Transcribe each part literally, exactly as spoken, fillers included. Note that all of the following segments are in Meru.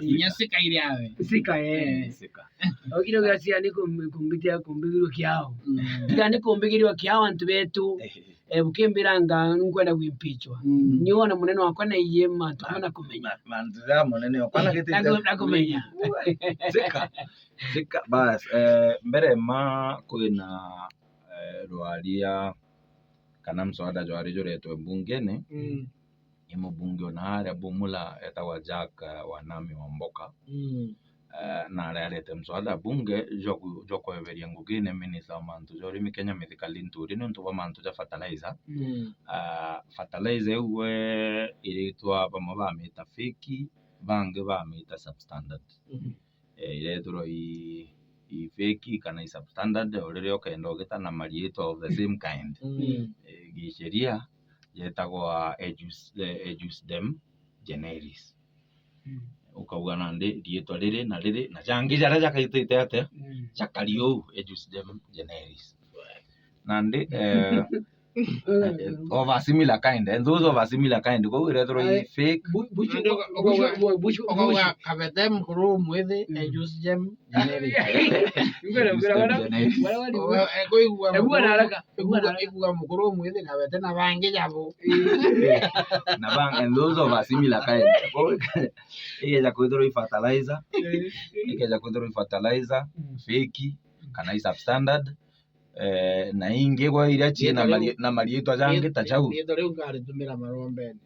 Inya sika iri awe. Sika, eh. Sika. Okire ugacia ni kumbitia kumbigirwa kiao. Mm. Tiga ni kumbigirwa kiao antu betu. Eh, bukimbiranga nkwenda gwimpichwa. Mm. Ni wona munene wakwa na iye mantu amwe na kumenya. Ma- mantu ja munene wakwa na giti ja- na kumenya. Sika. Sika. Bas, eh, mbere ma kwina eh, rwaria kana mswada jwari juretwe mbungene, mm, ni mubunge ona aria bumula etagwa Jack, eh, Wanami Wamboka. Mm. Eh, na aria arete mswada bunge jwa ku- jwa kweberia ngugine minister wa mantu ja urimi Kenya Mithika Linturi niuntu bwa mantu ja fertilizer. Mm. Ah, fertilizer iu gwe iritwa bamwe bamita fake, bangi bamita substandard. Mm. Eh, irethirwa i, i fake kana i substandard, o riria ukenda ugita na mariitwa of the same kind. Mm. Eh, gisheria yetagwa Ejus-, eh, Ejusdem generis. Mm. Ukauga nandi riitwa riri na riri na jangi jaria jakaitite atia? Mm. Jakari uu, Ejusdem generis. Nandi, eh, of a similar kind, and those of a similar kind, kwou irethirwa i fake. Ukauga kabete mukuru umwithi, mm, Ejusdem generic. Kwigua mukuru umwithi kabete na bangi jabo. Na bang-, and those of a similar kind. Kwou ikeja kwithirwa i fertilizer, ikeja kwithirwa i fertilizer, mm, fake, kana i substandard, eh, na ingi gwa iria cii na mari-, na mariitwa jangi ta jau. Riitwa riu nkaritumira marombene.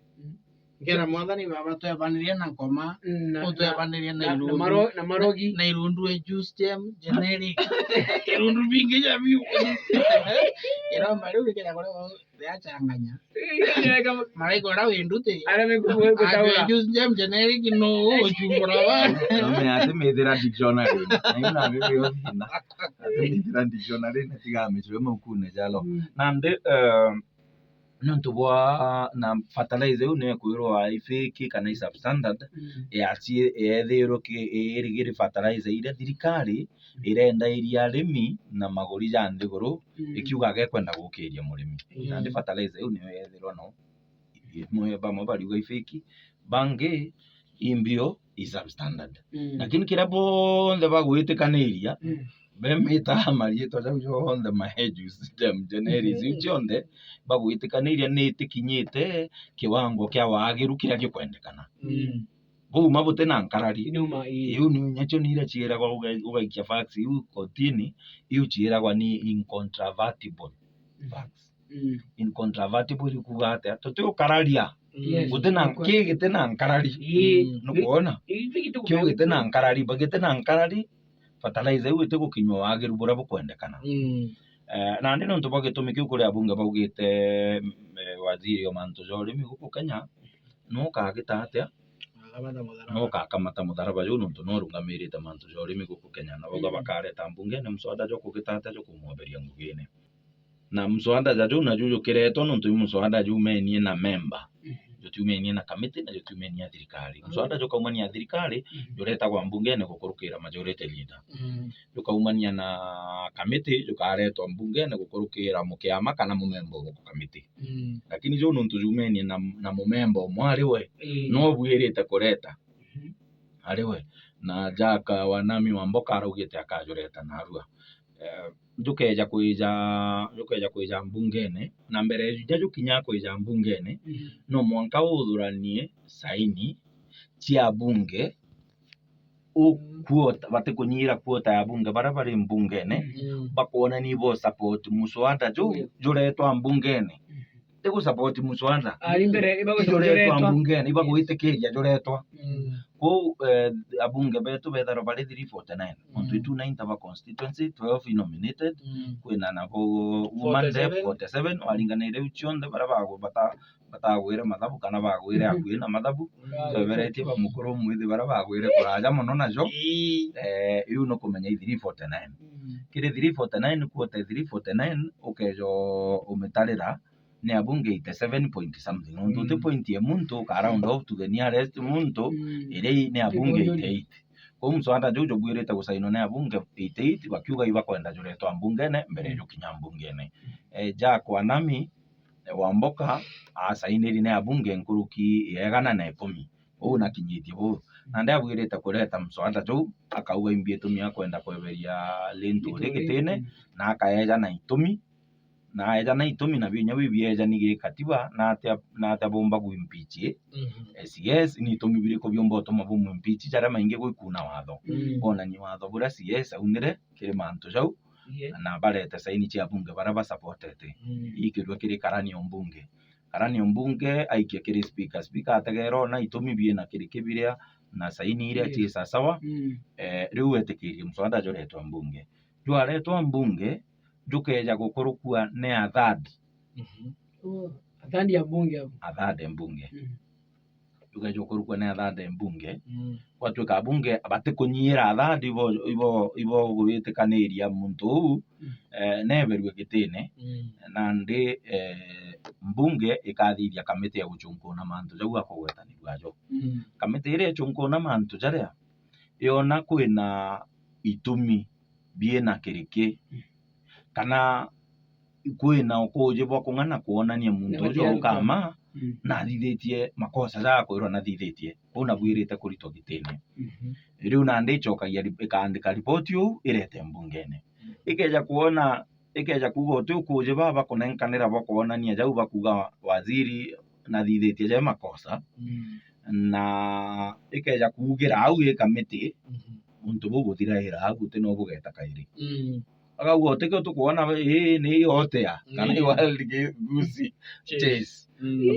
Ngera Mwathani Baba, twebanirie na nkoma, mm, na, utwebanirie na, na irundu, na maro-, na marogi, na irundu e juice gem generic. Irundu bingi ja biu. Iromba riu rikira kuria riachanganya. Maraika uria wi nduti. Aria ni ku-, ku-, gutaura. Juice gem generic no uchumbura ba. No me ati mithira dictionary. Na ina bibi yo thina. Ati mithira dictionary na tiga michwe maukune jalo. Mm. Nandi, eh, niuntu bwa na fertilizer iu niyo ikwirwa i fake kana i substandard, mm, yaci-, yethirwe ki-, irigiri fertilizer iria thirikari irendairia arimi na maguri ja nthiguru, mm, ikiugaga ikwenda gukiria murimi. Mm. Nandi fertilizer iu niyo yethirwa no, imwe bamwe bariuga i fake, bangi i mbio, i substandard. Mm. Lakini kiria bonthe bagwitikaniria, mm, bemitaga mariitwa jau jonthe ma Ejusdem generis, iu cionthe bagwitikaniria ni itikinyite kiwango kia waagiru kiria gikwendekana. Mm. Bau ma buti na nkarari. Inuma, ii. Iu ni nyacio ni iria ciiragwa uga-, ugaikia facts iu kotini, iu ciiragwa ni incontrovertible facts. Mm. Incontrovertible ikuuga atia? Tutiukararia. Yes. Guti na ki giti na nkarari. Ii. Nukwona? Kiu giti na nkarari, ba giti na nkarari, fertilizer iu itigukinywa waagiru buria bukwendekana. Mm. Eh, nandi niuntu bwa gitumi kiu kuri abunge baugite, eh, waziri o mantu ja urimi guku Kenya, nukagita atia? Nukaakamata mutharaba juu niuntu nwe urungamirite mantu ja urimi guku Kenya, na bauga, mm, bakareta mbungene mswada jwa kugita atia jwa kumwoberia ngugine. Na mswada ja juu naju jukiretwa niuntu i mswada jumenie na memba. Mhm. Jutiumenie na kamiti na jutiumenie na thirikari. Mswada jukaumania thirikari, mhm, juretagwa mbungene gukurukira majority leader. Mhm. Jukaumania na kamiti, jukaretwa mbungene gukurukira mukiama kana mumemba o guku kamiti. Mm. Lakini juu niuntu jumenie na, na mumemba umwe ari we, mm, no bwirite kureta, mhm, ari we. Na Jack Wanami Wamboka araugite akajureta narua. Eh, jukeja kwija, jukeja kwija mbungene, na mbere ja jukinya kwija mbungene, mm, no mwanka uthuranie saini cia bunge u-, quota, batikunyira quota ya bunge baria bari mbungene, mm, bakwonania bo support muswada juu, mm, juretwa mbungene. Mm. Ti gu support muswada. Ari mbere, ibagu-, juretwa juretwa mbungene, ibagwitikiria juretwa. Mm. Kwou, eh, abunge betu bethagirwa bari three forty-nine. Mm. Ontu i two ninety ba constituency, twelve i nominated, mm, kwina nabo woman rep forty-seven, waringanire iu cionthe, baria bagu-, bata-, batagwire mathabu kana bagwire, mhm, akui na mathabu, mm, tweberetie ba mukuru umwithi baria bagwire kuraja mono najo. Ii. Eh, iu nukumenya i three forty-nine. Mm. Kiri three forty-nine, quota three forty-nine, ukeja umitarira, ni abunge eighty-seven point something. Nontu, mm, uti point ya muntu, uka round off to the nearest muntu, mm, iria i-, ni abunge eighty-eight. Kwou mswada juu jubwirite gusainwa ni abunge eighty-eight, bakiuga ibakwenda juretwa mbungene mbere, mm, jukinya mbungene. Eh, Jack Wanami, eh, Wamboka, asainiri ni abunge nkuruki ya igana na ikumi. Uu nakinyitie buu. Nandi abwirite kureta mswada juu, akauga imbi itumi akwenda kweberia Linturi gitine, na akaeja na itumi, na aeja na itumi na binya biu biejani gi katiba, na atia, na atia bomba gwimpeach. CS, ni itumi biriku biumba utuma bumwimpeach jaria maingi gwikuna watho? Kwonania watho buria CS aunire kiri mantu jau, na barete saini cia bunge baria basupportete. Ikirua kiri karani o mbunge. Karani o mbunge aikia kiri speaker. Speaker ategera ona itumi biina kiriki biria na saini iria cii sasawa. Eh, riu wetikirie mswada juretwa mbunge. Jwaretwa mbunge, jukeja gukurukua ni a third. Oh, a third ya mbunge hapo. A third mbunge. Jukeja gukurukua ni a third mbunge. Gwatuika abunge batikunyiira a third ibo, ibo, ibo gwitikaniria muntu uu, eh, neberue gitine. Nandi, eh, mbunge ikathithia kamiti ya guchunkuna mantu jau akugwetanirua jo. Kamiti iria ichunkuna mantu jaria, yona kwina itumi biina kiriki, kana kwina ukuuji bwa kung'ana kwonania muntu uju ukama na athithitie makosa ja akwirwa nathithitie, uu nabwirite kuritwa gitine. Riu nandi icokagia ri-, ikaandika ripoti uu irete mbungene. Ikeja kwona, ikeja kuuga uti ukuuji baa bakunenkanira bwa kwonania jau bakuuga waziri nathithitie ja makosa, na ikeja kuugira au i kamiti, untu buu buthiraira au, guti no bugeta kairi. Akauga, utikio tukwona ii ni yotea, kana i wild gi-, goose chase.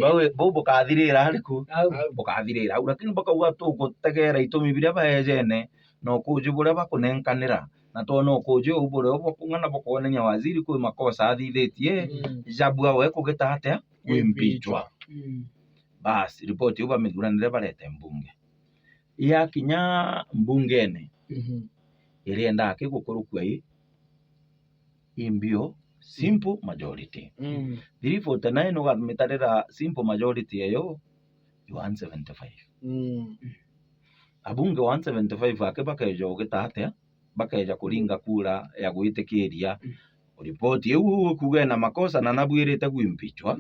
Bau, bau bukathirira ariku? Bukathirira au, lakini bakauga tugutegera itumi biria baejene na ukuuji buria bakunenkanira, na twona ukuuji uu burio bukung'ana bukwonania waziri kwi makosa athithitie, jabua we kugita atia? Kwimpichwa. Basi, ripoti iu bamithuranire barete mbunge. Yakinya mbungene, iriendaa ki gukurukua i, i mbio, simple majority. Three forty nine ugamitarira simple majority eyo, i one seventy five. Abunge one seventy five aki bakeja ugita atia? Bakeja kuringa kura ya gwitikiria ripoti iu ikuuga ina makosa na nabwirite gwimpichwa,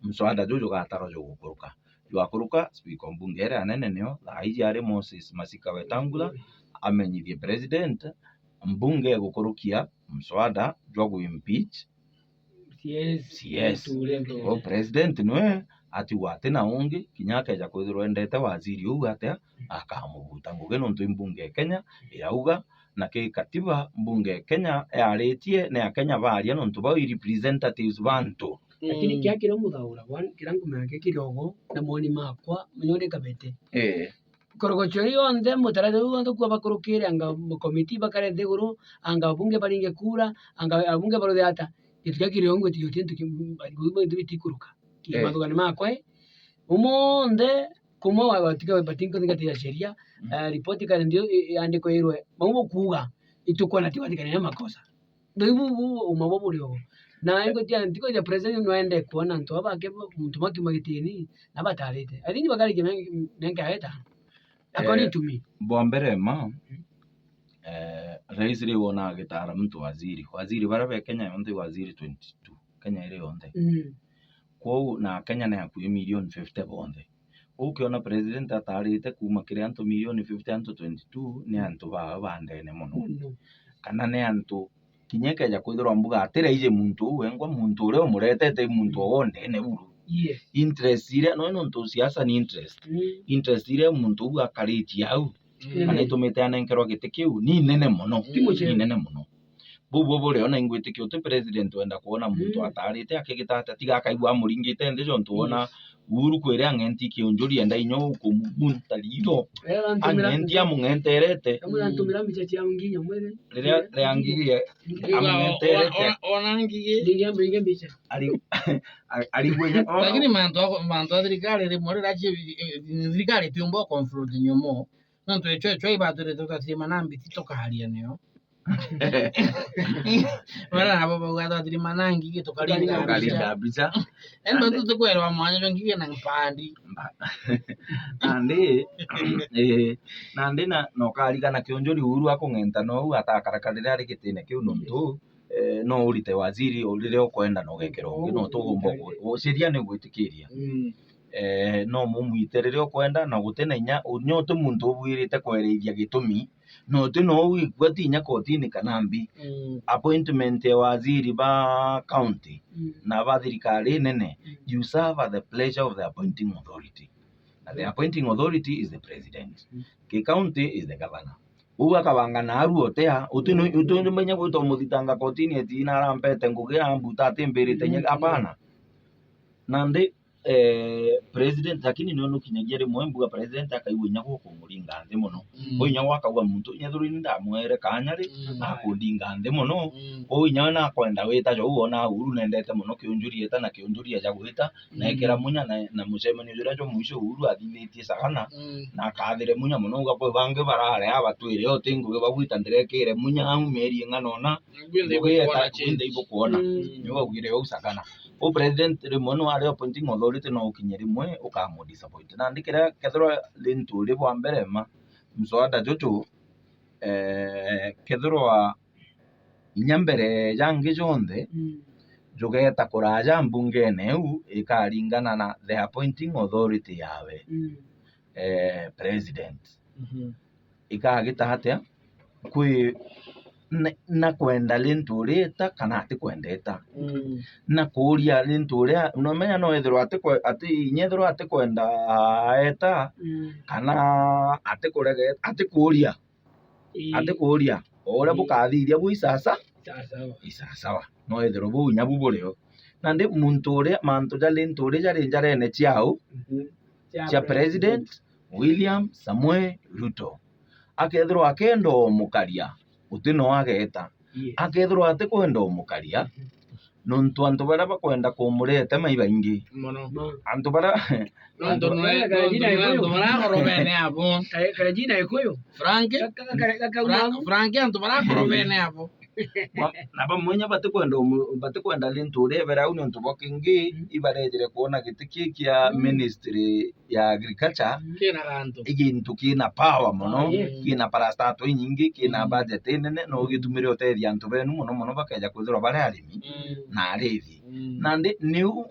mswada juu jugatarwa jugukuruka. Jwakuruka, speaker o mbunge iria nene nio thaa iji ari Moses Masika Wetangula, amenyithie president, mbunge igukurukia mswada jwa gwimpeach CS. O president niwe atigwa ati na ungi, kinya akeja kwithirwa endete waziri uu atia, akamubuta ngugi, nontu i mbunge e Kenya irauga, na ki katiba mbunge e Kenya yaritie, ni Akenya baria, nontu bau i representatives ba antu. Lakini kia kiria muthaura, kiria nkumenya ki kirogo na moni makwa, menya uri kabete. Eh. Korogocho iu yonthe, mutaratara uu wonthe kuuma bakurukire, anga komiti bakare nthiguru, anga abunge baringe kura, anga abunge baruthe ata, gintu kia kirio ngwitikia uti gintu ki-, gintu bitikuruka. Ki-, eh, mathugani makwa, i, umonthe, kumwe wa, wa, tiga, batinkuthingatiria sheria, mm, eh, ripoti kare ndio, i-, yandikwe irwe, mau bukuuga, itukwona ti wathikania na makosa. Ndo ibu bu uma bo buri o. Na ingwitia ntiko ya president no ende kuona antu aba bake, muntu makiuma gitini, na batarite. I think bakarikia miaka, miaka ya itano. According, eh, to me. Bwa mbere ma, mm, eh, rais riu wona agitara muntu waziri. Waziri bara be Kenya yonthe waziri twenty-two. Kenya iri yonthe. Mm. Kwou na Kenya ni akui milioni fifty bonthe. Ukiona president atarite kuuma kiri antu milioni fifty, antu twenty-two ni antu baa ba ndene mono. Mono. Kana ni antu kinya ikeja kwithirwa mbuga atiraiji muntu uu wengwa, muntu uria umuretete i muntu, mm, o ndene buru. Yes. Interest iria, no nontu siasa ni interest. Mm. Interest iria muntu uu akaritie au, mm, kana itumite anenkerwa giti kiu, ni nene mono. Ti mucheo. Ni nene mono. Buu bo buri ona ingwitikia uti president wenda kwona muntu, mm, atarite akigita atia, tiga akaigua amuringite nthi, jontu wona, yes, Uhuru kwire ang'enti kiunjuri enda inya ukumumunta riitho. Eh, antumira, ang'enti amung'enterete. Amwe antumira mbicha cia nginya mwere. Riria, eh, ria ngigi ye, ngigi amung'enterete. Ona, ona, ona ngigi. Ngigi ambe inge mbicha. Ari, ari, ari gwenya, oh. Lakini mantu a, mantu a thirikari rimwe riria ci-, thirikari tiumba confront nyomo. Nontu icio, icio ibatwirite tukathirima na mbiti tukaria nio. Bara nabo bauga twathirima na ngigi tukaringa mbica. Tukaringa mbica. Endo tutikwerwa mwanya jwa ngigi na mpandi. Mba-, nandi, eh, nandi na, na ukarigana kionjuri Uhuru akung'enta nou atakarakarire ari gitine kiu nontu, eh, no urite waziri riria ukwenda na ugekera ungi, no tugomba ku-, sheria ni gwitikiria. Mm. eh, no mumwite riria ukwenda, na guti na inya, u-, inya uti muntu ubwirite kwereithia gitumi, na uti no wigua ti inya kotini kana mbi. Mm. Appointment ya waziri ba county Mm. na ba thirikari nene, Mm. you serve at the pleasure of the appointing authority. Na the Mm. appointing authority is the president. Mm. Ki county is the governor. Uu akabanga na aru otea, uti no, Mm. uti no menya gwita umuthitanga kotini eti na arampete ngugi ambuta atimbirite nye, Mm. apana. Nandi, eh, president, lakini nio nukinyagia rimwe mbuga president akaigua inya gukumuringa nthi mono. Mm. Kwi inya gwakauga muntu, inya thuri ni ndamwere kanya ri, Mm. akundinga nthi mono. Mm. Kwi inya we nakwenda wita jo, uu ona Uhuru nendete mono kiunjuria eta na kiunjuria ja gwita, na Mm. ekira munya na, na mucemanio juria jwa mwisho Uhuru athithitie Sagana, Mm. na akathire munya mono, uga kwi bangi barare aba twire, uti ngugi bagwita ndirekire munya au mieri ing'ana ona, Ngwinthe ngugi eta, ibukwona change. Ngwinthe ibukwona. Mm. Niu augire uu Sagana. Uu president rimwe no ari appointing authority, no ukinye rimwe ukamu disappoint. Nandi kiria kethirwa Linturi bwa mbere ma mswada juju, eh, kethirwa inya mbere jangi jonthe, Mm. jugeta kuraja mbungene iu ikaringana na the appointing authority yawe, Mm. eh, president. Mhm. Ikagita atia? Kwi na, na kwenda Linturi eta kana atikwenda eta. Mm. Na kuuria Linturi, unamenya no ethirwa atikwe-, ati, inya ethirwa atikwenda eta, Mm. kana atikurege-, atikuuria. Ii. Atikuuria. O uria Mm. bukathithia bu isasa, Sawa sawa. Isasawa. No ethirwa buu inya bu burio. Nandi muntu uria, mantu ja Linturi jari njarene ciau, Mhm. cia president William Samoei Ruto. Akethirwa akenda umukaria, guti no ageta. Yes. Akethirwa atikwenda umukaria, Mhm. nontu antu baria bakwenda kumureta mai baingi. Mono. Antu baria Nontu antu nwe-, Kare-, nontu Karajina nwe-, antu Gikuyu. Bara gorobene abo. Kare-, Karajina Gikuyu. Frank, Ka-, ka-, kare-, gakauma Frank, abu. Frank, antu bara gorobene abo. Ba-, na bamwe inya batikwenda umu-, batikwenda Linturi ebere au, nontu bwa kingi, Mm. ibarejire kwona giti ki kia Mm. ministry ya agriculture, Mm. Kina gantu. I gintu kina power mono, Oh, yes. kina parastato inyingi, kina Mm. budget inene, no Mm. gitumire utethia antu benu mono mono bakeja kwithirwa bari arimi Mm. na arithi. Mm. Nandi niu,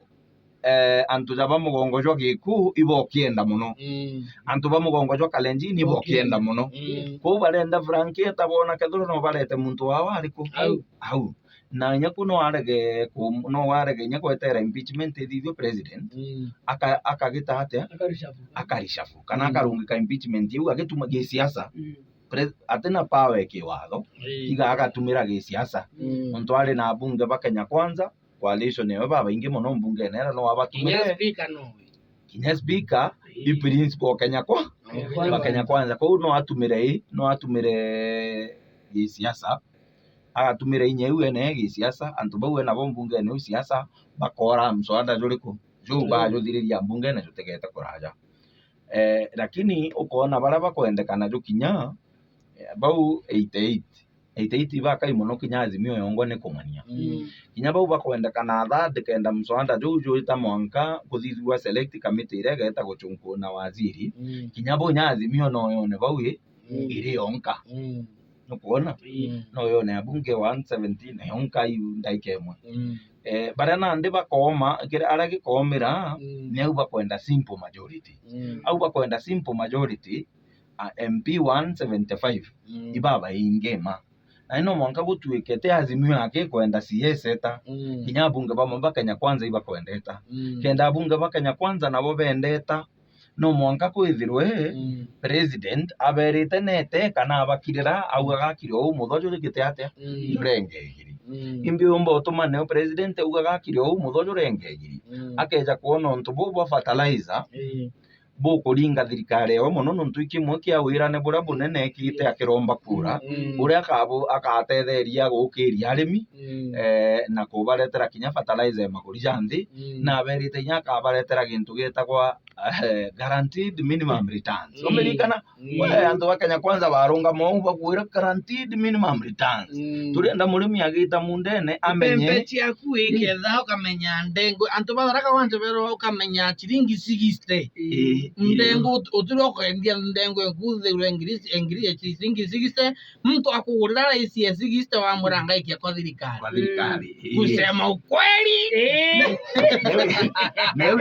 eh, antu ja ba mugongo jwa Gikuu ibokienda mono. Mm. Antu ba mugongo jwa Kalenjin ibokienda Bokienda. mono. Mm. Kwou barenda Frank eta bona kethirwa no barete muntu wao ariku? Au. Au. Na inya ku no arege ku-, no arege inya gwetera impeachment ithithio president, Mm. aka-, akagita atia? Akarishafu. Akarishafu. Kana Mm. akarungika impeachment iu agituma gisiasa. Mm. Pres-, atina power ya kiwatho, Ii. tiga agatumira gisiasa. Mm. Nontu ari na abunge ba Kenya Kwanza, coalition ewe babaingi mono mbungene era no abatumire. Kinya speaker nowe. Kinya speaker, Ii. i principal Kenya Kwa-, Kenya Kwanza. Kenya Kwanza. Kwou no atumire i, no atumire gisiasa. Agatumira inya iu ene gisiasa, antu bau enabo mbungene iu siasa, bakora mswada juriku? Juu Mm. bajuthiriria mbungene jutegete kuraja. Eh, lakini ukoona baria bakwendekana jukinya, eh, bau eighty eight. Eighty eight ibakai mono kinya Azimio yongwa ni kung'ania. Mm. Kinya bau bakwendekana thirty kenda mswada juu jwita mwanka kuthithua select committee iria igeta guchunkuna waziri. Mm. Kinya bau nya Azimio no yone bau i, Mm. iri yonka. Mm. Nukwona? Mm. No yone abunge one seventeen yonka iu ndaika imwe. Mm. Eh, baria nandi bakoma, kira, aria gikoomira, Mm. ni au bakwenda simple majority. Mm. Au bakwenda simple majority, a, M P one seventy-five, Mm. ibabaingi ma. Na no mwanka gutuike ti Azimio yake ikwenda C S eta. Mm. Kinya abunge bamwe ba Kenya Kwanza ibakwendeta. Mm. Kenda abunge ba Kenya Kwanza nabo bendeta, no mwanka kwithirwe Mm. president aberite nete kana abakirira, au agakire ou mutho jurigite atia? Mm. Jurenge igiri. Mm. Imbi umba utumane o president auga agakire ou mutho jurenge igiri. Mm. Akeja kwona untu buu bwa fertilizer, Mm. bukuringa thirikari ewe mono, nontu i kimwe kia wirane buria bunene ekite akiromba kura, Mm. uria akabu-, akatetheria gukiria arimi, Mm. eh, na kubaretera kinya fertilizer ya maguri ja nthi, Mm. na aberite inya akabaretera gintu gitagwa, eh, guaranteed minimum returns. Mm. Umeririkana? Mm. We, antu ba Kenya Kwanza barungama ou bakwira guaranteed minimum returns. Mm. Turenda murimi agita mundene amenye Mbembe ciaku iketha ukamenya ndengo, antu ba Tharaka Nithi berwa ukamenya ciringi sixty. Ii. Ndengu ut-, utiro kwendia ndengu enkuthirwe ngiri, ngiri ya shilingi sixty, mtu akugurira raisi ya sixty wamwira ngaikia kwa thirikari. Kwa thirikari. Kusema ukweli. Neu, neu,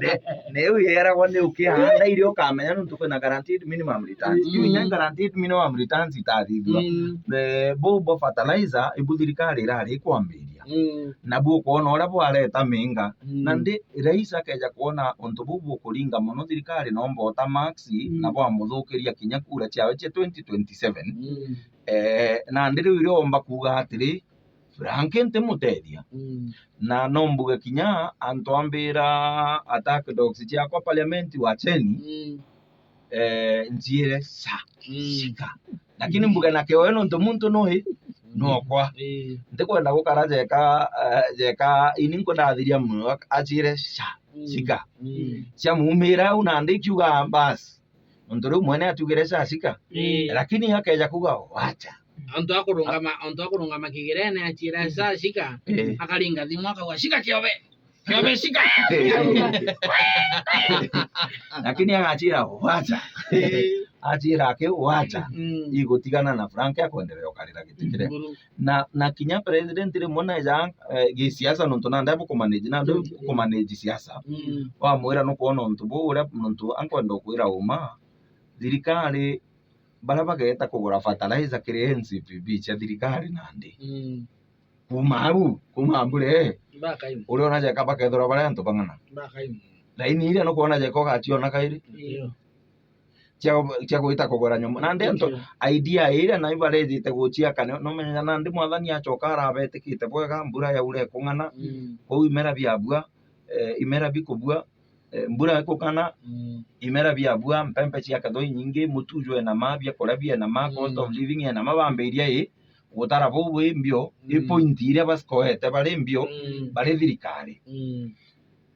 ne-, neu yeragwa ni ukihanda irio ukamenya nuntu kwina guaranteed minimum returns. Mm. Iu inya guaranteed minimum returns itathithua. Mm. Eh, bu, bu fertilizer, ibu thirikari irari ikwambiria. Mm. Na bu ukwona uria bwareta minga. Mm. Na ndi, rais akeja kwona untu buu bukuringa mono thirikari, nomba uta Max, mm, na bwamuthukiria kinya kura ciawe cia twenty twenty-seven. Mm. Eh, nandi riu irio omba kuuga atiri, Frank ntimutethia. Mm. Na no mbuge kinya antu ambira attack dogs ciakwa parliament wacheni, mm, eh, njiire sha, mm, shika. Lakini mbuge na kioe nontu muntu nui, mm, nokwa. Eh. Ntikwenda gukara jeka, eh, jeka ini nkundathiria muno, aciire sha, mm, shika. Mm. Ciamuumira au nandi ikiuga bas. Nontu riu mwene atiugire sha shika. Ii. Lakini akeja kuuga wacha. Ontu akurungama, ontu akurungama kigirene aciira, mm, sha shika, ii, akaringa thimu akauga, "Shika kiobe. Kiobe shika." Lakini agaciira wacha. Ii. Aciira aki wacha. Mm. Igutigana na Frank akwenderea ukarira giti kiria. Nguru. Na, na kinya president rimwe naeja, eh, gisiasa nontu nandi abukumanage, nandi, mm, bukumanage siasa. Mm. Wamwira nukwona untu buu uria nontu ankwenda ukwira uma, thirikari, baria bageeta kugura fertilizer kiri N C P B cia thirikari nandi. Mm. Kuuma au, kuuma mbure, bakaima, uriona jeka bakethirwa bari antu bang'ana. Bakaima. Laini iria nukwona jeka ugaciona kairi. Ndio. Cia, cia gwita kugura nyomba. Nandi antu, ndio, idea iria nai barejite guciaka, ni, numenya nandi Mwathani acoka arabetikite bwega, mbura yaura ikung'ana, mm, kwou imera biabua, eh, imera bikubua, eh, mbura ikung'ana, mm, imera biabua, mpempe ciakethwa inyingi, mutu jwena ma, biakuria biena ma, cost, mm, of living ena ma, bambiria i gutara buu bwi mbio, i, mm, point iria basikoete bari mbio, mm, bari thirikari. Mm.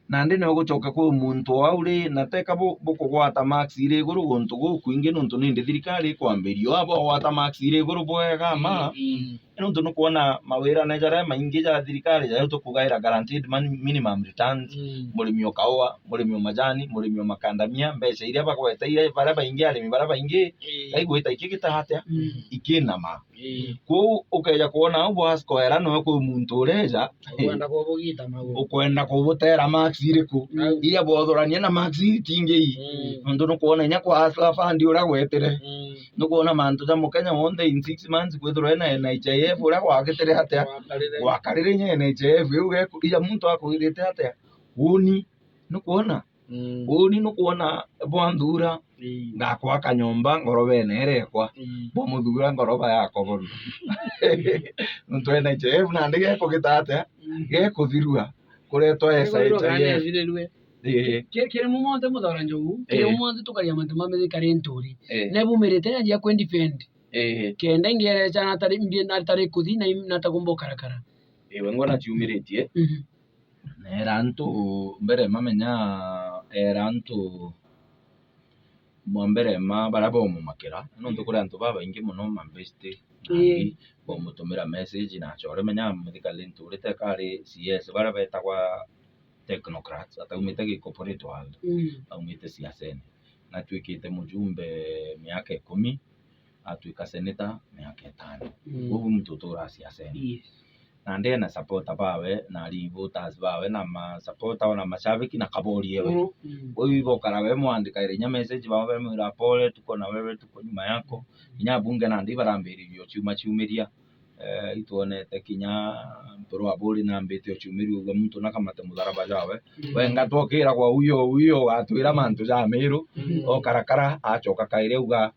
Nandi no gucoke kwi muntu o au ri, na teka bu-, bukugwata max iri iguru guntu gukwingi, nontu nindi thirikari ikwambiria o abo gwata max iri iguru bwega ma. Mm, mm. Nontu nukwona mawira ni jaria maingi ja thirikari jaria tukugaira guaranteed man-, minimum returns, mm, murimi o kaua, murimi o majani, murimi o makandamia, mbeca iria bagweteire baria baingi, arimi baria baingi, mm, baigwita ikigita atia? Mm. Ikinama. Ii. Kwou ukeja kwona au bwaskoera noe kwi muntu ureja, ukwenda kubugita maguru, ukwenda kubutera max iriku? Mm. Iria bwothorania na max itingi ii. Mm. Nontu nukwona inya kwa Hustler Fund uria gwetire. Mm. Nukwona mantu ja mukenya wonthe in six months kwithirwa ena N H I F uria gwakitire atia? Gwakarire. Gwakarire inya N H I F iu geku-, ija muntu akwirite atia? Uni, nukwona? Mm. Uni nukwona bwanthura, ii, ngakwaka nyomba ngorobene irekwa. Mm. Bwamuthura ngoroba yakwa bono. Nontu N H I F nandi gekugita atia? Mm. Gekuthirua. Kuretwa S I H I F. Gekuthirua kana ethirirue. Ii. Ki-, kiri mumonthe muthora njogu, kiri, ii, mumonthe tukaria mantu ma mithikari nturi. Ii. Nebumirite na njia kwendefend. Ii. Kenda ngierecha natari, mbie natari kuthi na im-, natagomba ukarakara. Iwe ngona ciumiritie. Mhm. Neera antu mbere mamenya, eera antu bwa mbere ma baria baumumakira, nontu kuri antu babaingi mono mambesti, ii, nandi baumutumira message na achore. Menya mithikari nturi teka ari C S, baria betagwa technocrats, ataumite gi corporate world, mm, aumite siasene. Natwikite mujumbe miaka ikumi, atwika senator miaka itano. Mm. Kwou muntu uturaa siasene. Yes. Nandi ena supporter bawe, na ari voters bawe, na ma supporter, ona mashabiki, na kabori ewe. Mm. Mm. Kwou ibokara we mwandikaire inya message bawe, bemwira, "Pole, tuko na wewe, tuko nyuma yako." Inya abunge nandi barambiririe uciuma ciumiria. Eh, itwonete kinya Mpuru Aburi nambite uciumiria, uga muntu nakamate mutharaba jawe. Mm. Wenga twokiragwa uyo, uyo, atwira mantu ja Miru, mm, okarakara, acoka kairi auga,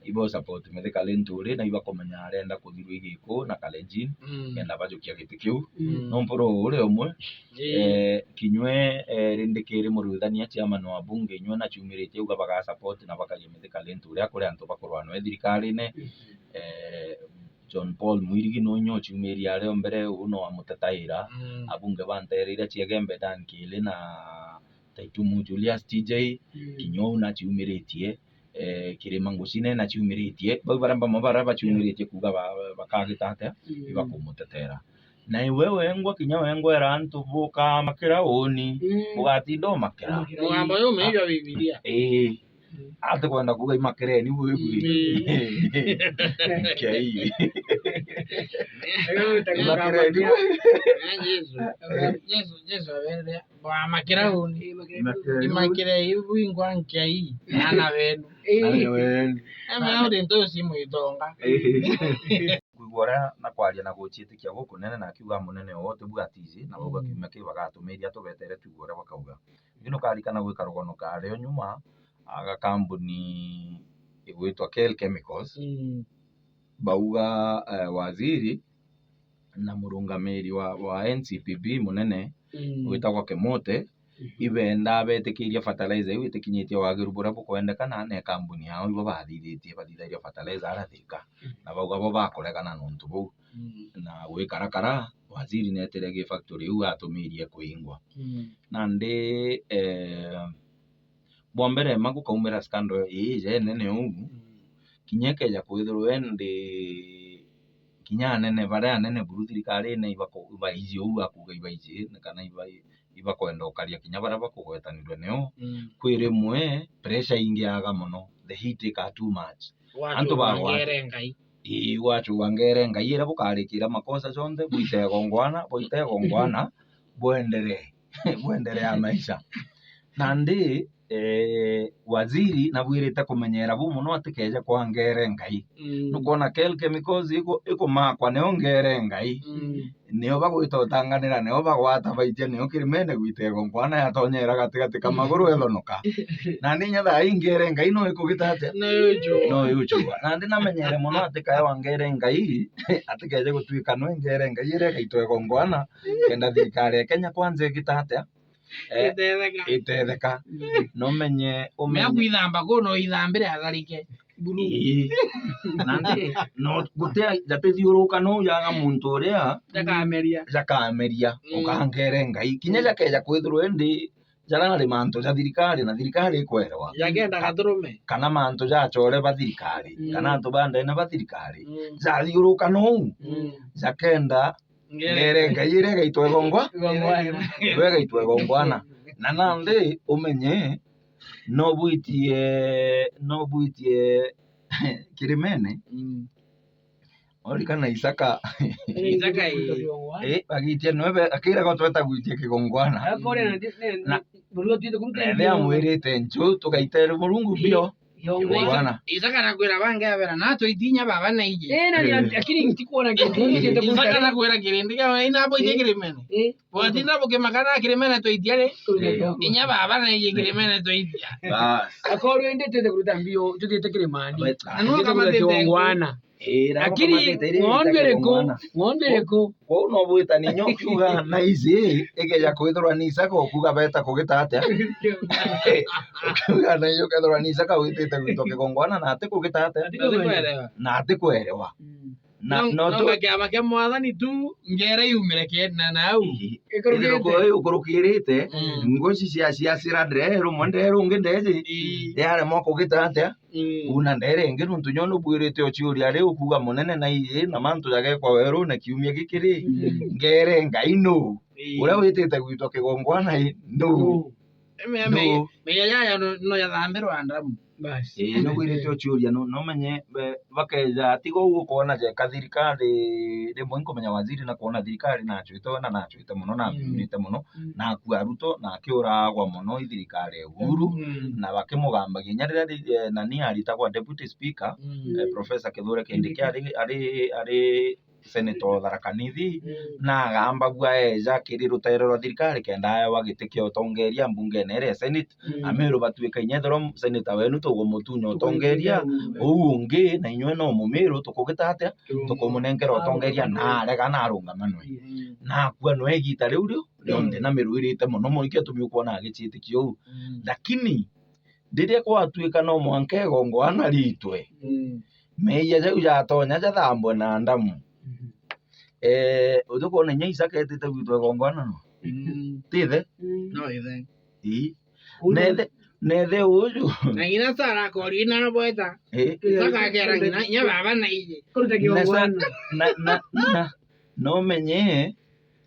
ibo support mithikari nturi, na ibakumenya arenda kuthirwa igiku na Kalenjin, mm, kenda bajukia giti kiu. Mm. No Mpuru uri umwe, ii, eh, kinywe, eh, rindi kiri Murithania chairman wa bunge, inywe naciumiritie uga baga support na bakagia mithikari nturi, akuri antu bakurwa nwe thirikarine. Mm. Eh, John Paul Mwirigi no inya uciumiria ario mbere, uu no amutetaira. Mm. Abunge ba nteere iria cia Igembe, Dan Kiili na Taitumu Julius T J, mm, kinya uu naciumiritie, eh, Kirima Ngucine naciumiritie. Bau baria bamwe baria baciumiritie kuuga ba-, bakagita atia, mm, ibakumutetera. Na iwe wengwa, kinya wengwera antu bukamakira uni, mm, bugatinda umakira. Umakira. Mugambo uyu umeigua Bibilia. Ii. Mm. Ati kwenda kuuga imakireni bwi bwi. Mm. Ngai. Imakireni. Eh, Jesu. Eh. Jesu, Jesu aberire, "Bwamakira uni." Imakireni. Imakirei bwingwa Ngai, na aana benu. Aana benu. Eme uri ntusi mwitonga. Eh. Kwigua uria na kwaria na guciitikia gukunene, na akiuga munene o wote bua atiiji, na bauga, mm, kiumia kii bagatumiria tubetere twigue uria bakauga. Lakini ukarikana gwika rugono kario nyuma, aga kambuni igwitwa Kel Chemicals, mm, bauga, eh, waziri na murungamiri wa, wa N C P B munene, mm, witagwa Kemote, mhm, ibenda betikiria fertilizer iu itikinyitie wagiru buria bukwendekana, na kambuni yao ibo bathithitie bathithagia fertilizer ara Thika. Mhm. Na bauga bo bakuregana nontu buu. Mhm. Na gwikarakara, waziri netire gi factory iu atumirie kuingwa. Mhm. Nandi, eh, bwa mbere ma gukaumira scandal ii jenene uu, mhm, kinya ikeja kwithirwa indi kinya anene baria anene buru thirikarine ibako-, ibaiji uu akuga ibaiji, kana iba-, ibakwenda ukaria kinya baria bakugwetanirwe nio. Mm. Kwi rimwe pressure ingiaga mono, the heat ika too much. Antu bagwata. Wachugangere Ngai. Ii, wachugangere Ngai iria bukarikira makosa jonthe, bwite igongwana, bwite igongwana, bwenderee, bwenderea maisha. Nandi, eh, waziri nabwirite kumenyera bu mono atikeje kwa ngere Ngai. Mm. Nukwona Kel Chemicals iku-, ikumakwa nio ngere Ngai. Mm. Nio bagwita utanganira, nio bagwata baitia, nio kirimene gwita igongwana yatonyera gatigati ka maguru ethonoka. Nandi inya thaa ii ngere Ngai no ikugita atia? No yuchua. No yuchua. Nandi namenyere mono atikae wa ngere Ngai, atikeje gutuika nwe ngere Ngai iria igaitwa igongwana, kenda thirikari ya Kenya kwanza igita atia? Eh, itetheka. Itetheka. Mm. Nomenye, mea umenye kwithamba kuu no ithambire atharike. Buru. Ii. Nandi, no, guti, jatithiuruka no jaga muntu uria jakameria. Jakameria, mm, ukangere Ngai. Kinya, mm, jakeja kwithirwa indi, jarari mantu ja thirikari, na thirikari ikwerewa. Jakenda gaturume. Kana mantu ja achore ba thirikari, mm, kana antu ba ndene ba thirikari. Mm. Jathiuruka nou, mm, jakenda ngere Ngai iria igaitwa igongwa-, igongwana. Iria igaitwa igongwana. Na nandi umenye, no bwitie, no bwitie kirimene. Mm. Orikana Isaka. Isaka, ii. Eh, agitia nwe be-, akira go tweta gwitia kigongwana. Akore na ndi-, ne-, na, buru twite kuru na ethia amwirite nchu, tugaitera Murungu mbio. Yo, Bwana. Isaka nakwira bangi abera, "Na twaitie inya baba na iji." Eh, na ni, eh, akiri ntikwona kintu, ntikwona. Isaka nakwira kirindi kia, "Ina bo ije, eh, kirimene." Eh. Bwatinda bukimaka na kirimene twaitia ri? Eh. Inya baba na iji kirimene twaitia. Bas. Akorwo indi twite kuruta mbio, tuthiite kirimani. Weta. Na nuka matete kigongwana. Ii, na lakini ng'ombe iriku? Ng'ombe iriku? Kwou no bwitani nyo ukiuga na iji, ikeja kwithirwa ni Isaka ukuuga beta kugita atia? Ukiuga na iji ukethirwa ni Isaka witite gwitwa kigongwana na ati kugita atia? Ati kugita. Na ati kwerewa. Mm. Na no, no, no tu- kiama kia Mwathani tu, ngere yumire kiena nau. Ii. Ithirwa kuu ukurukirite, mm, nguo ici cia, cia cira ndere rumwe, ndere rungi ndeji, ii, yaremwa kugita atia? Mm. Una ndere ingi, nuntu nyo nubwirite uciuria riu, ukuuga, "Munene, na ii, na mantu jagekwa werune kiumia giki ri, mm, ngere Ngai nu? Ii. Uria witite gwitwa kigongwana ii, nu?" Nu? Eme, nu? Meya yaya no, no yathambirwa ndamu. Bas. Ii, nubwirite uciuria, nu, numenye, be-, bakeja, tiga uu ukwona jeka thirikari, rimwe inkumenya waziri na kwona thirikari nachuite we na nachuite muno na, mm, athurite muno, mm, na akua Ruto, na akiuragwa muno i thirikari ya Uhuru, mm, na bakimugambagia. Inya riria ri-, eh, nani aritagwa deputy speaker, mm, eh, Professor Kithure Kindiki, Kindiki, ari, ari, ari senator o Tharaka Nithi, mm, na agambagua eja kiri rutere rwa thirikari kenda aewa giti kia utongeria mbungene iria ya Senate, mm, Amiru batuika inya ethirwa senator wenu tugumutunya utongeria, tukumutwika utongeria, uu ungi na inywe no Mumiru tukugita atia? Tukumunenkera utongeria na arega na arungamanwe. Mm. Na akua nwe igita riu rio rionthe, mm, na mirwirite mono mono, ikio atumi ukwona agicitikio uu. Mm. Lakini riria gwatuika no mwanka igongwana ritwe, mm, meeyia jau jatonya jathambwe na ndamu. Mm. Eh, uju kwona inya Isaka etite gwitwa igongwana no? Mm. Tithe? Mm. No ithe. Ii. Kuna na ithe, na ithe uju. Na ng'ina Sara akoria ina bweta. Eh. Isaka akera ng'ina, "Nya baba na ije." Kuruta na sa-, kigongwana. Na, na, na, No menye,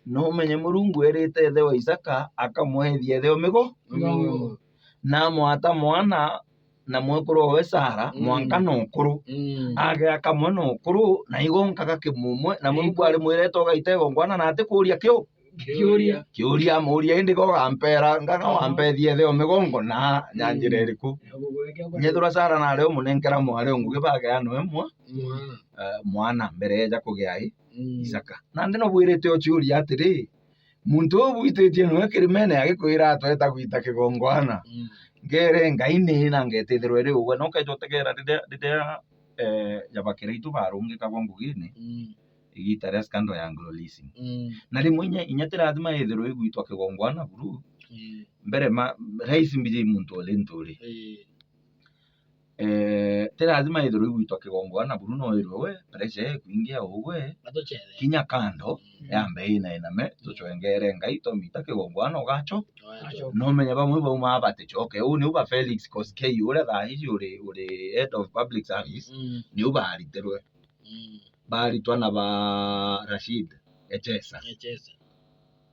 no menye Murungu erite ithe wa Isaka akamwethia ithe o migo. Migongo. Na amwata mwana na mwekuru owe Sara, mm, mwanka na ukuru. Mm. Age akamwe na ukuru, na igonkaga kimumwe, na Murungu ari mwirete ugaita igongwana na atikuria kiu. Kiuria. Kiuria, amuria, indi gogampera, nganga, mm, wampethia ithe o migongo na, na, mm, njira iriku? Nyethura Sara nari umunenkera mwari o ngugi bageanwe mwa-, mwana, eh, mwana mbere eja kugia i, mm, Isaka. Nandi no bwirite uciuria atiri, muntu uu bwititie niwe kirimene agikwira atweta gwita kigongwana. Mm. Ngere Ngai ni na ngetithirwa iri ugwe, no ukeja utegera riria, riria, eh, jabakira itu barungikagwa ngugine, mm, igita ria scandal ya Anglo Leasing. Mm. Na rimwe inya, inya ti lazima ithirwe igwitwa kigongwana buru. Mm. Mbere ma, rais mbiji muntu uri nturi. Mm. Eh, ti lazima ithirwe igwitwa kigongwana buru, no irwe we, pressure ikwingia ugwe. Batuchere. Kinya kando, mm, yambe ina iname, tucwengere Ngai, twamita kigongwana ugacho. Ugacho. No menye bamwe bauma batichoke. Uu niu ba Felix Koskei, uria thaa iji uri, uri head of public service, mm, niu baritirwe. Mm. Baritwa na ba Rashid Echesa. Echesa.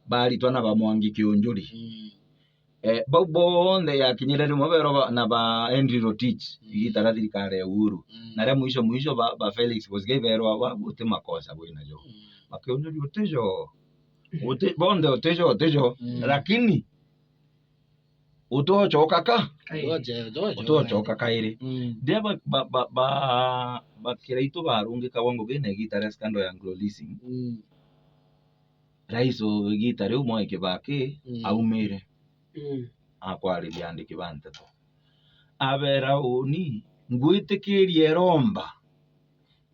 Baritwa na ba Mwangi Kiunjuri. Mm. Eh, bau bonthe yakinyire rimwe berwa ba, na ba Henry Rotich, mm, igita ria thirikari ya Uhuru. Mm. Na ria mwisho mwisho ba, ba Felix Koskei berwa ba guti makosa bwina jo. Mm. Ba Kiunjuri uti jo. Uti, bonthe uti jo, uti jo. Mm. Lakini utochoka ka? Kairi. Utoche-, utoche-, utochoka kairi. Mm. Ndia ba, ba, ba, ba, ba Kiraitu barungikagwa ngugine igita ria scandal ya Anglo Leasing. Mm. Rais o igita riu Mwai Kibaki, mm, aumire. Mm. Akwariria andiki ba nteto. Abera uni, ngwitikiria iromba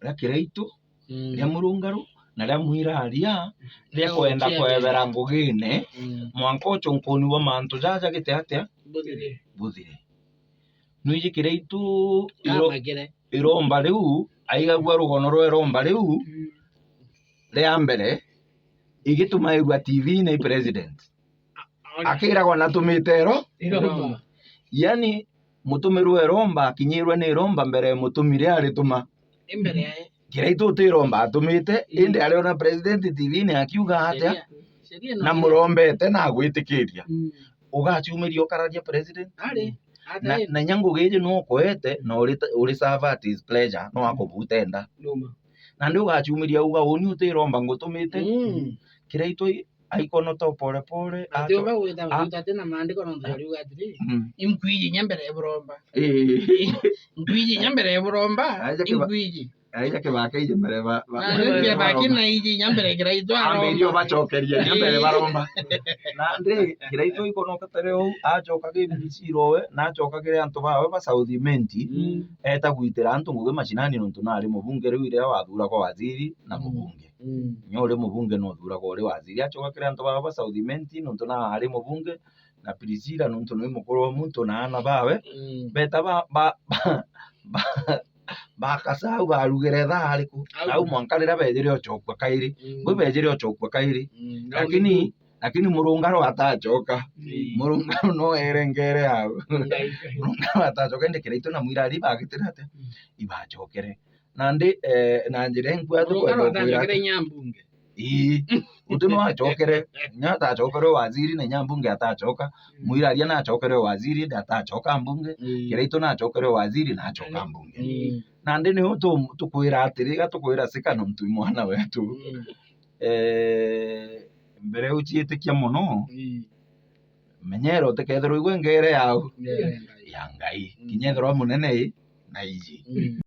ria Kiraitu, mm, ria Murungaru, na ria Mwiraria, ria kwenda kwebera ngugine, mm, mwanka uchunkuni bwa mantu jaja gite atia? Buthire. Buthire. Nwiji Kiraitu iro-, iromba riu, aigagua rugono rwa iromba riu, mm, ria mbere, igitumairua T V ni president. A-, a-, akiragwa natumite iro-, iromba. Yani, mutumirwe iromba, akinyirwe ni iromba mbere ya mutumi ria arituma. Imbere yae. Kiraitu uti iromba atumite, mm, indi ariona president T V-ini akiuga atia? Sheria. Sheria no na iria murombete na agwitikiria. Mm. Ugaciumiria ukararia president? Ari. Na, na inya ngugi iji nukwete, na uri ta, uri serve at his pleasure, no akubuta enda. Numa. Nandi ugaciumiria uga, uni uti iromba ngutumite. Mm. Kiraitu ai-, aikonota o pole pole, ati acho-, uba gwita a-, gwita ati na maandiko no ntariuga atiri, mm, inkwiji inya mbere ya buromba. Ii. Inkwiji inya mbere ya buromba, aja kiba-, inkwiji. Aija Kibaki ije mbere ba, ba, na mbere Kibaki baromba. Na ije inya mbere Kiraitu aromba. Ambirie ubacokeria inya mbere, ii, baromba. Nandi Kiraitu aikonoka tari uu, acoka kiri Priscilla owe, na acoka kiri antu bawe ba South Imenti, mm, eta gwitira antu ngugi mashinani nontu nari mubunge riu iria wathuragwa waziri na, mm, mubunge. Mm. Inya uri mubunge no uthuragwa uri waziri. Acoka kiri antu bawe ba South Imenti nontu nari mubunge, na Priscilla nontu ni mukuru wa muntu na aana bawe. Mm. Beta ba, ba, ba, ba, bakasau barugire thaa riku? Au. Au mwanka riria bejire ocokua kairi. Mm. Bwi bejire ocokua kairi. Mm. Lakini, lakini murungaro atacoka. Mm. Murungaro no erengere au. Ngai. Murungaro atacoka, indi Kiraitu na Mwirari bagitire atia? Mm. Ibacokere. Nandi, eh, na njira inkua tukwenda gukwira atacokere ati inya mbunge. Ii. Uti no acokere, inya atacokere waziri na inya mbunge atacoka. Mm. Mwiraria nacokere waziri, indi atacoka mbunge. Mm. Kiraitu nacokere waziri, nacoka mbunge. Mm. Nandi niu tu-, tukwira atiri, iga tukwira sika nontu i mwana wetu. Mm. Eh, mbere uciitikia mono, mm, menyera utikethirwa igwe ngere yau. Ngere ya Ngai. Ya Ngai. Mm. Kinya ethirwa munene i, na iji. Mm.